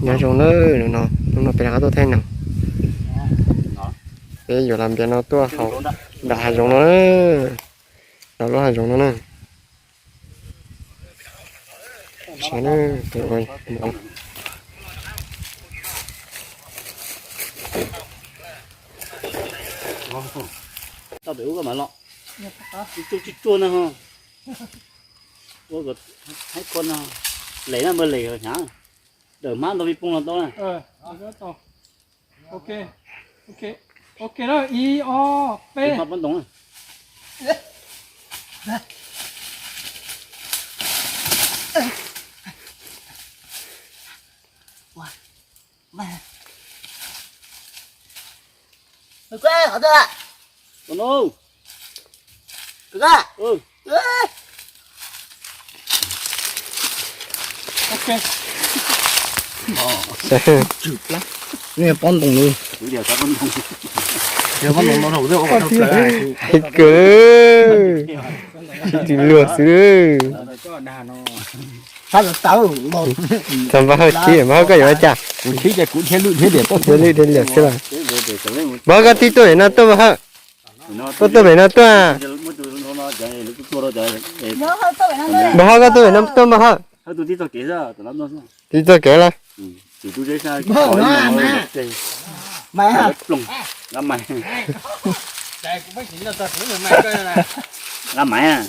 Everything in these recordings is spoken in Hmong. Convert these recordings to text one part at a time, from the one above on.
Nyob zoo na, no, hnub no peb rov qab tuaj thaij neeb. Peb yuav los npias no tuaj hauv nram hav zoov no na, nram lub hav zoov no na. Saib na, ua tau pem ub koj mam los. Tsuj tsuj tsuj na ho. Ua kom haib koj no. Lem na, npawg lem hnyav. Dawm hmab ntau vij poob los tau na. Ok, ok, ok na, ib ob peb. Hmab pob ntoo na. Pob ntoo, pob ntoo no, hais kawg, sib tw luag xwb. Txog npawg Hawj khib, npawg Hawj koj yuav ua cas? Kuv khib ces kuv dhia lwj dhia liam tuaj, dhia lwj dhia liam xwb los. Npawg Hawj koj tib tuaj pem no tuaj npawg Hawj. Koj tuaj pem no tuaj. Npawg Hawj koj tuaj pem no tuaj npawg Hawj. Tib txoj kev los? Nqa maiv.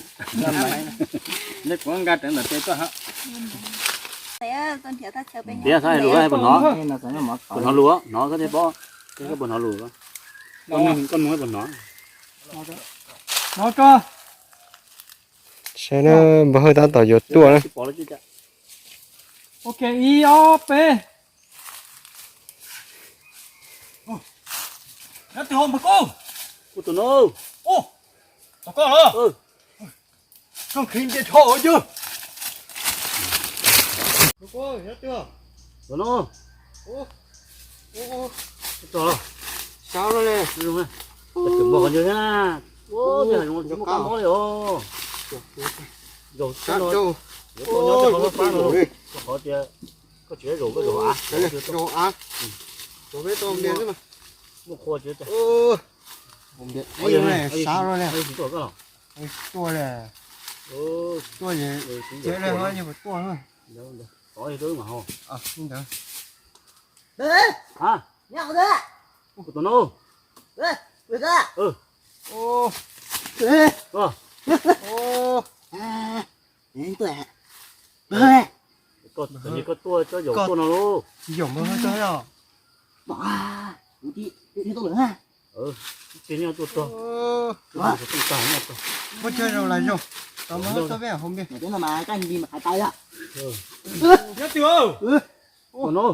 Neb kuv nqa rawv ntawm tes tuaj hab. Tias xav hais lus puas hnov? Puas hnov lus? Hnov koj thiaj paub, koj puas hnov lus? Koj mloog puas hnov? Saib na, npawg Hawj tab tom yuav tuaj na. Ok, ib ob peb. Nyob twg npawg Koob? Kuv tus no. Tus koj los? Koj nqhis ntias dhau yawg. Tus no. Tus no. Sab lawm. Tus npog qhov ncauj thiab na. Ua, tej hav zoov tsis muaj kab mob li os. Zaum sab no, yuav tuaj nyob tej qhov fab fab no, qhov tias koj tsis zaum koj zaum av, zaum av, zaum peb tau ntias xwb mas. Muaj qhua tsis. Sab lawm. Tuaj li, tuaj ces tsev li ho yeej puas tuaj na. Li ntawd. Tus no. Koj tuaj coj zaum tuaj no lauj. Zaum npawg Hawj tog os. Ib tug nyob tuaj tog. Muab coj zaum las zaum. Tau npawg Hawj tog peb hauv npe. Nyob twg? Tus no.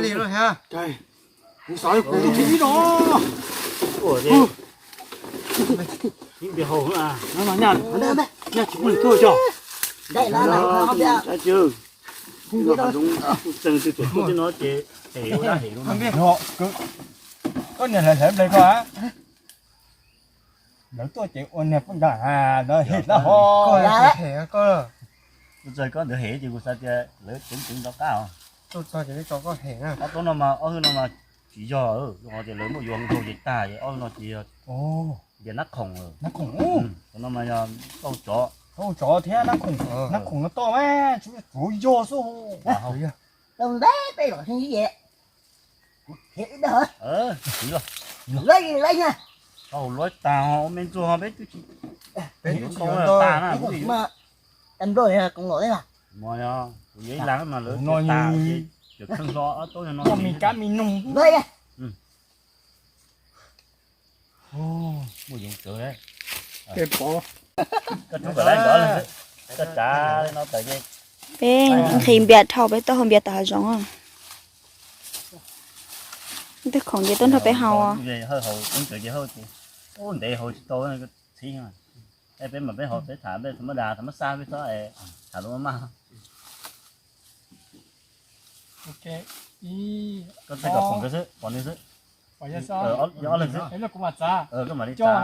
Li no thiab. Kuv xav kuv tus khib no. Ib npe hau na. Nyaj tsis pub lwm tuaj cov. Tseeb twg tuaj tej no ces hem ua dab hem lub no. Koj niam hlawv hlawv nplej koj a. Lawv tuaj ces ua niag poj nrag lawv hem lawm ho. Kuv txawm koj ntawd hem ces kuv xav tias lawv ceev ceev rov qab os. Ob tug no mas, ob tug no mas tsis yog, zoo qhov tias lawv muab yuav nkaug ces tag, ob tug no ces yog ntias nab khoom lawm. Nab khoom, tus no mas yog tauj tsov. Tauj tsov thiab nab khoom. Nab khoom no toj mas tsuav yog xwb. Tau luab tag ho peb twb tsis, peb twb tsis yuav ntau na. Kuv yuav ib las mas lawv no tas ces cov kheej hlo ob tug no. Mis kab mis noog. Muaj yoov tsawv. Koj rub kom lawv nkawd, koj tsav no tawm ces. Peb nqhis npias dhau peb tuaj haus npias tom hav zoov. Tej khoom ces tuaj nrog peb haus. Hawj haus koob tsawv ces hawj ces, ub, ntev haus tsis tau, txhib. Peb mas peb haus peb tham peb thaum mab das thaum mab xaj peb txhob tham lus maj maj. Koj txhais kom pom nkawd xwb, pom nws xwb. Yog ob leeg xwb. Koj mam li txav.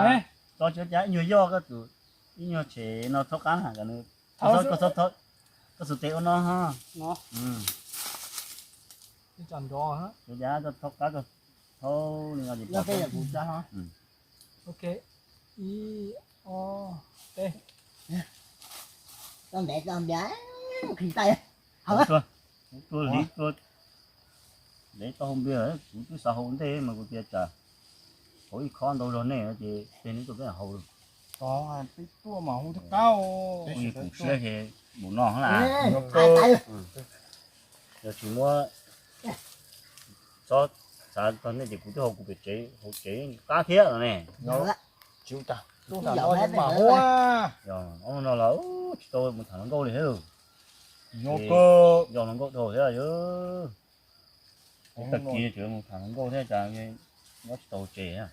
Tso tsis cas ib nyuag yoj koj tus, ib nyuag tshem no txhob qab na, koj txhob, Koj xub tes ua no ho. Ua cas nrov ha. Ua cas koj thaub qab koj thaub li no ces pom. Ok, ib, ob, peb. Tua, tua hauv npias, tua li tua. Ntev tau hauv npias, kuv twb xav haus ntej mas kuv tias tsam haus ib khob ntau zog nej ces peb neb tuaj peb haus. Peb tuaj mas hu thab qab. Kuv siab ces mus no na. Yog tsis muab txhob xav txog nej ces kuv twb haus kuv pem tsev, haus tsev qab thiab no ne. Yog ob no los tsis tau mus tham hluas nkauj li thiab. Yog hluas nkauj dhau thiab yog. Tag kis tseem mus tham hluas nkauj thiab cas nyob tsis tau tsev.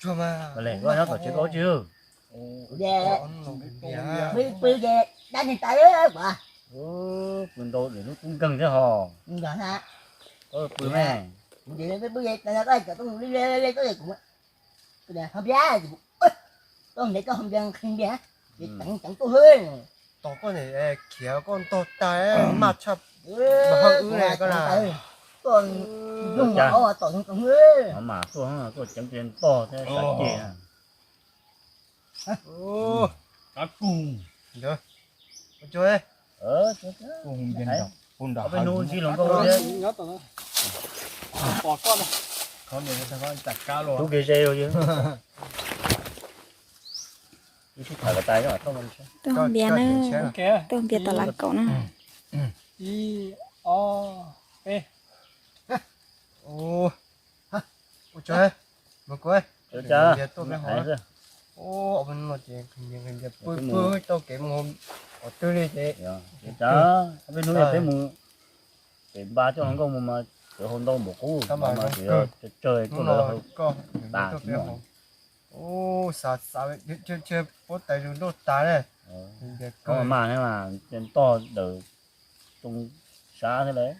Koj nyob tom tsev koj tsis. Pw ntau lwm hnub tub nkeeg thiab ho. Pw me. Tos koj ntawm khiav koj ntog tag maj tshaj, hawj wb ne koj na. Mas tuaj tuaj ceev pes ntog thiab sav ceg. Kub, peb hnub ntsib hluas nkauj thiab. Tub kev ze. Tuaj hauv npias na, tuaj hauv npias tom lav kaum na. Ib, ob, peb. Pw pw tau kev mus qhov twg li ces. Peb hnub peb mus pem npas coj hluas nkauj mus mas cov hauv ntau npaum qub mas tsawg tsawg tuaj lawv tas. Xav xav puab tais zoo nrauj tas na. Koj mas mas ntog daws too sab thiab lawm.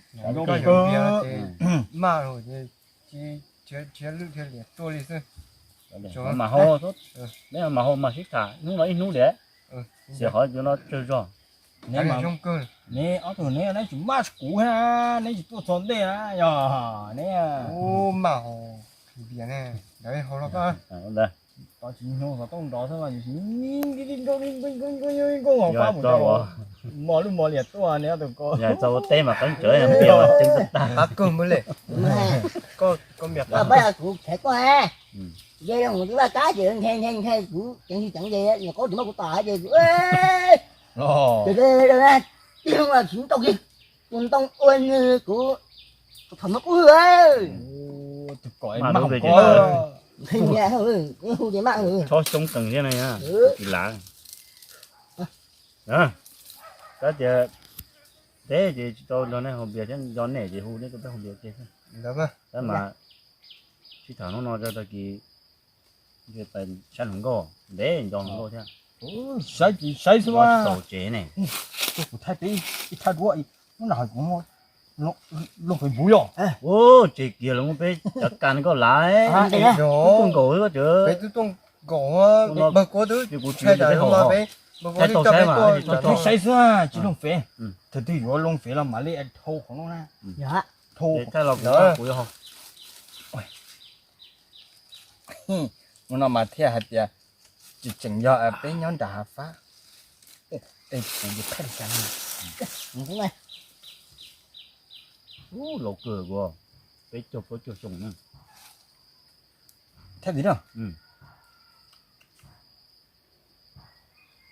Maj lawm ces tsis nrhiav lwj nrhiav liam tuaj li xwb. Mas hau, neb mas hau mas sib tham hnub no ib hnub liam. Xiam qhov cov no tsawg zog. Neb ob tug neb neb tsis maj kuv thiab neb tsis tuaj txog ntej na yog neb. Mos lub mos liam tuaj neb ob tug ko. Yog txog ua teb mas qeeb tsawv, npias mas ceev tag. Qab kawg npawg le. Koj, koj npias qab. Kuv tshev koj, ze los mus twb vaj kab ces nthe nthe nthe kuv ceev tsis ceev ces nyuam qhuav tsis muab kuv tom ces kuv, tij tsis tau kiag, tus ntoo ua nws kuv thaum no kuv hwj. Hu ces maj, txhob xyoob qees thiab na, tsis lav. Kab tias teb ces tsis tau nrog nej haus npias thiab, nco nej ces hu nej tuaj peb haus npias ua ke xwb. Tab mas sib tham hnub no tag kis saib hluas nkauj, ntev nco hluas nkauj thiab. Saib tsis saib xwb, txaus tsev ne. Kuv thaij peb ib thaj duab, hnub no kuv looj fem npuv yog. Tseg kiag los muab peb cov kas nkauj lav. Twb tuaj nkaus xwb koj tsev. Peb twb tuaj nkaus, npawg kuv twb kuv tsis tau saib mas, thaij saib xwb tsis looj fem. Thaum twg yuav looj fem los mam li dhau qhov no na. Dhau thaij los kuv yuav haus. Hnub no mas thiaj hais tias tseem yog peb nyob nram hav fab. Ej, kuv yuav thaij li cas no. Laus kawg, peb caug plaub caug xyoo na. Thaij tim no.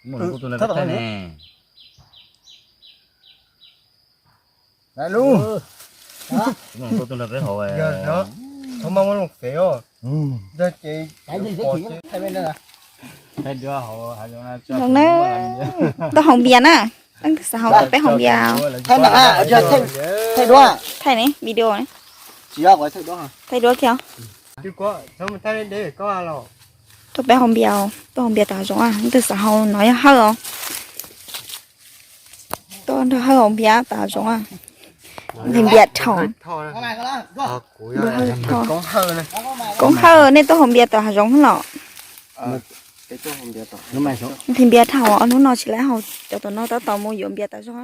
Mus tus nrog peb thaij ne. Lub, mus tus nrog peb haus. Thov mas muab looj fem os. Thaij duab haus zoo na, tuaj haus npias na. Leej twg xav haus tuaj peb haus npias. Thaij duab, thaij ne video ne. Thaij duab kiag. Tuaj peb haus npias, tuaj haus npias tom hav zoov, leej twg xav haus no yog Hawj os. Tuaj nrog Hawj haus npias tom hav zoov, nqhis npias dhau. Koob Hawj, nej tuaj haus npias tom hav zoov los? Nthi npias dhau, ob hnub no tsis laib haus, cov tom no tab tom mus yuav npias tas zog.